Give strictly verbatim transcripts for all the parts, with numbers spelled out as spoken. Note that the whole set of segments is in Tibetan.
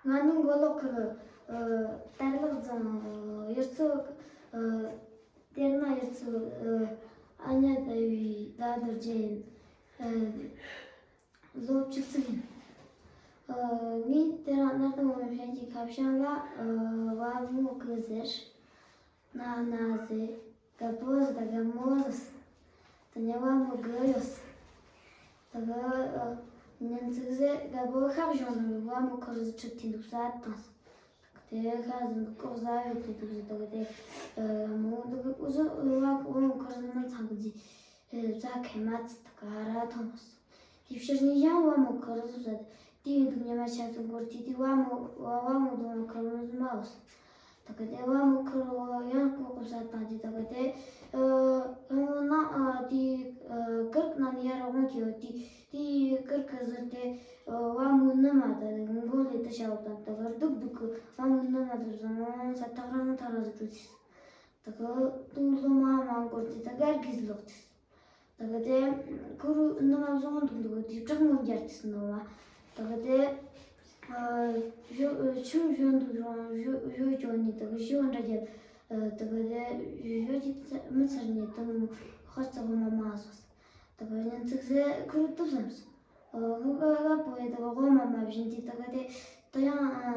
ང་ནི་མགོ་ལོག་ཁུལ་ཨ་དར་ལག་རྫོང་ཡུལ་ཚོ་ཨ་དེ་ན་ཡུལ་ཚོ་ཨ་ཨ་ཉ་ཟླ་བའི་ཟླ་རྡོ་རྗེ་ཡིན། ཨ་ལོ་བཅུ་གཅིག་ཡིན། ཨ་ངས་དེ་རིང་སྣར་ཐང་ཝང་ཧྲན་གྱི་ཁ་བྱང་ལ་ཨ་བ་མོ་གི་ཟེར། ན་ན་ཟེར། རྒད་པོ་ཟེར་དང་རྒད་མོ་ཟེར། དེ་ནས་བ་མོ་གི་ཡོད་ཟེར། དེ་གི་ཨ་ཉིན་ཅིག་ཟེར་རྒད་པོ་ཤག་བྱུང་ནས་བ་མོ་ཁུར་ཟིག་ཁྲིད་དེ་འདུག་ས་བཏང་ཟེར། དེ་ཤག་ཟིག་ལྐོག་ཟ་ཡོད་དེ་འདུག་ཟེར། དེ་གི་དེ་ཨ་མོ་དེ་གི་ཨུ་ཟོ་བ་བ་མོ་ཁུར་ཟིག་ནི་ཚང་གི་ཟིག་ཨེ་རྫ་ཁེ་མ་ཚིག་ད་ག་ར་ཐོང་བ་སོང་། དེ་ཕྱིར་ནི་ཡང་བ་མོ་ཁུར་ཟིག་ཟ་དེ་ཡིན་འདུག་ཉི་མ་ཆ་ཚོད་འགོར་དེ་དེ་བ་མོ་བ་བ་མོ་དུང་བ་ཁུར་ཟིག་མ་བ་སོང་། ད་ག་དེ་བ་མོ་ཁུར་ཡང་ལྐོག་ལྐོག་ཟ་བཏང་དེ། ད་ག་དེ་ཨ་ཡང་ན་ཨ་དེ་ཨ་ཀིར་ནང་ནས་ཡར་འོང་གི་ཡོད་དེ། དེ་ཀིར་གི་ཟུར་དེ་ཨ་བ་མོའི་ནུ་མ་ད་དེ་མགོ་ལས་དེ་བྱ་བ་དང་ད་ག་རྡུག་རྡུག་གི་བ་མོའི་ནུ་མ་དེ་བཟུང་ས་ཐག་རིང་ཐག་རིང་ཟིག་བྲོས་ཚེ། ད་ག་དུང་ལོ་མ་མང་སྐོར་དེ་ད་གར་གིས་ལོག་དེ། ད་ག་དེ་ཁུ་རུ་ནུ་མ་བཟང་འདུག་འདུག་དེ་བྲག་ངོ་འགྱར་དེ་སུ་ནོ་བ། ད་ག་དེ་ཨ་ཞོ་ཆུ་ཞོ་འདུག་རང་ཞོ་ཞོ་ཅོ་ནི་ད་ག་ཞོ་འདྲ་རྒྱབ། ཨ་ད་ག་དེ་ཞོ་ཅི་མི་ཚར་ནི་དུང་ཧར་ཚ་བོ་མ་མ་སོ། ད་ག་ཉིན་ཅིག་ཟེར་ཁུ་རུ་ཏུབ་བསམ་སོང་། ཨ་ཧུ་ག་ག་པོ་ཡི་ད་ག་གོ་མ་མ་བཞིན་དེ་ད་ག་དེ་ད་ཡང་ཨ་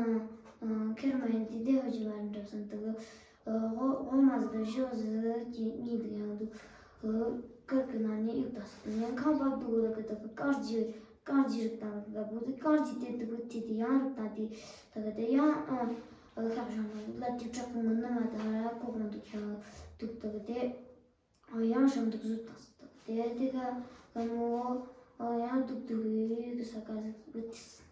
ཨ་ཁེར་མ་ཡིན་དེ་དེ་ཧོ་ཅི་མ་རེད་འགྲོ་བསམ། ད་ག་ཨ་གོ་གོ་མ་ཟི་ད་ཞོ་ཟི་གི་གཉིས་འདུག་ཡང་འདུག་ཨ་ཀིར་གི་ནང་ནས་གཡུག་ད་སོང་། ཉན་ཁང་བབ་འདུག་ལ་གི་ད་ག་རྐང་རྗེས་རྐང་རྗེས་རིག་དང་ག་པོ་དེ་རྐང་རྗེས་དེ་འདུག་དེ་དེ་ཡང་རིག་དང་དེ་ད་ག་དེ་ཡང་ཨ་ཨ་ཤག་བྱུང་ན་འདུག་ལ་དེ་བྲག་གི་ངོ་ནུ་མ་ད་ར་ཀོ་གོང་འདུག་ཁྱང་འདུག་ད་ག་དེ། ཨོ་ཡང་ཞང་འདུག་བཟོས་དང་ཟེར་དང་། དེ་དེ་ག་ལ་མོ་ཨོ་ཡང་འདུག་འདུག་ཡོད་ས་ཀ་ཟིག་བུད་དེ།